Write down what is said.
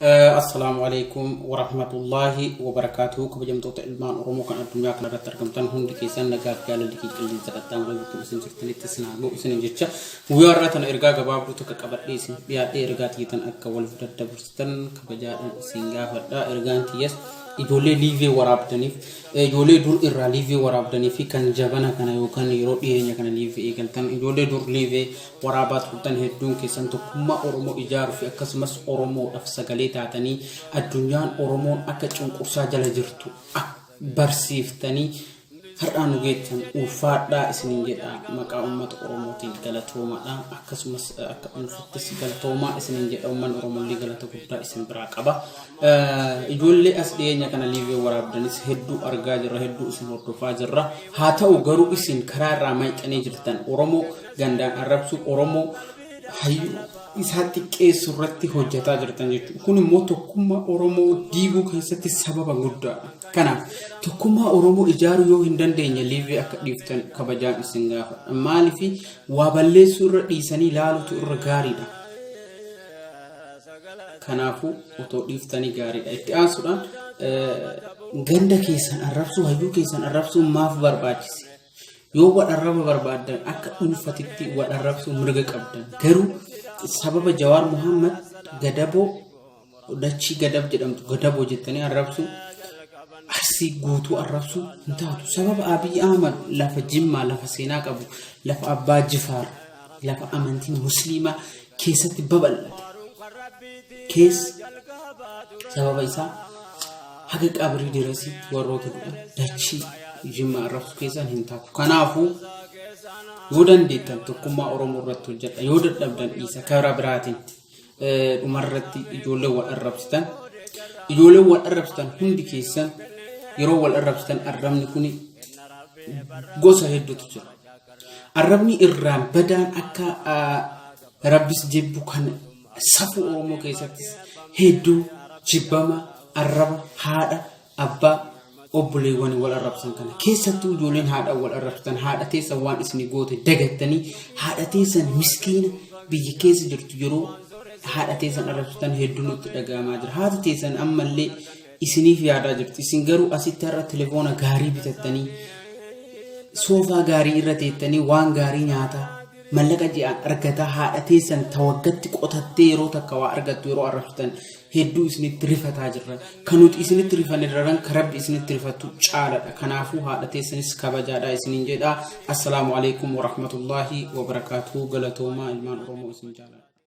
Assalaamu alaikum warahmatullaahi wabarakaatuhu. Kabajamtoota ilmaan Oromoo kan addunyaa kana irratti argamtan hundi keessan, nagaa fi jaalalli kee qilleensa qaxxaamura guutuu isin jirtanitti isin haa ga'u isinin jecha, guyyaa har'aa tana ergaa gabaabduu takka qabadhee isin dhiyaadhee, ergaa tiyyan akka waliif daddabarsitan kabajaadhaan isin gaafadha. Ergaan tiyyas ijoollee live waraabdaniif, ijoollee dur irraa live waraabdanii fi kan jabana kana yookaan yeroo dhiyeenya kana live eegaltan, ijoollee dur live waraabaa turtan hedduun keessan tokkummaa Oromoo ijaaruu fi akkasumas Oromoodhaaf sagalee taatanii addunyaan Oromoon akka cunqursaa jala jirtu barsiiftanii har'aa nu geettan, ulfaadhaa isiniin jedha. Maqaa uummata Oromootiin galatoomaadha. Akkasumas akka dhuunfattis galatoomaa isiniin jedha. Uummanni Oromollee galata guddaa isin biraa qaba. Ijoollee as dhiyeenya kana live waraabdanis hedduu argaa jirra, hedduu isin hordofaa jirra. Haa ta'u garuu isin karaa irraa mayxanii jirtan. Oromoo gandaan arrabsuu, Oromoo hayyuu isaa xiqqeessu irratti hojjetaa jirtan jechuudha. Kun immoo tokkummaa Oromoo diiguu keessatti sababa guddaadha. Kanaaf tokkummaa Oromoo ijaaruu yoo hin dandeenye live akka dhiiftan kabajaan isin gaafadha. Maaliif? Waa balleessuu irra dhiisanii ilaalutu irra gaariidha. Kanaafuu otoo dhiiftanii gaariidha. Itti aansuudhaan ganda keessan arrabsuu, hayyuu keessan arrabsuu maaf barbaachise? Yoo wal arraba barbaaddan akka dhuunfatitti wal arrabsuu mirga qabdan. Garuu sababa Jawaar Muhammad Gadaboo, dachii Gadab jedhamtu Gadaboo jettanii arrabsuu, Arsii guutuu arrabsuu hin taatu. Sababa Abiy Ahmad lafa Jimmaa, lafa seenaa qabu, lafa Abbaa Jifaar, lafa amantiin Musliimaa keessatti babal'ate keessa sababa isaa haga qabrii dirasitti warroota du'an dachii Jimmaa arrabsuu keessaan hin taatu. Kanaafuu yoo dandeettan tokkummaa Oromoo irratti hojjedha. Yoo dadhabdan dhiisa. Karaa biraatiin dhumarratti ijoollee wal arrabsitan, ijoollee wal arrabsitan hundi keessan, yeroo wal arrabsitan arrabni kun gosa hedduutu jira. Arrabni irraan badaan akka Rabbis jibbu, kan safuu Oromoo keessattis hedduu jibbama, arraba haadha, abbaa, obboleewwan wal arrabsan kana. Keessattuu ijoolleen haadha wal arrabsitan, haadha teessan waan isin goote dagattanii, haadha teessan miskiina biyya keessa jirtu yeroo haadha teessan arrabsitan hedduu nutti dhaga'amaa jira. Haati teessan ammallee isiniif yaadaa jirti. Isin garuu asitti har'a telefoona gaarii bitattanii, soofaa gaarii irra teettanii, waan gaarii nyaataa, mallaqa ji'aan argataa, haadha teessan tawaggatti qotattee yeroo takka waa argattu yeroo arrabsitan hedduu isinitti rifataa jirra. Kan nuti isinitti rifanne daran kan Rabbi isinitti rifatu caaladha. Kanaafuu haadha teessanis kabajaadha isiniin jedha. Assalaamu alaikum warahmatullaahi wabarakaatuhu. Galatoomaa, ilmaan Oromoo isin jaaladha.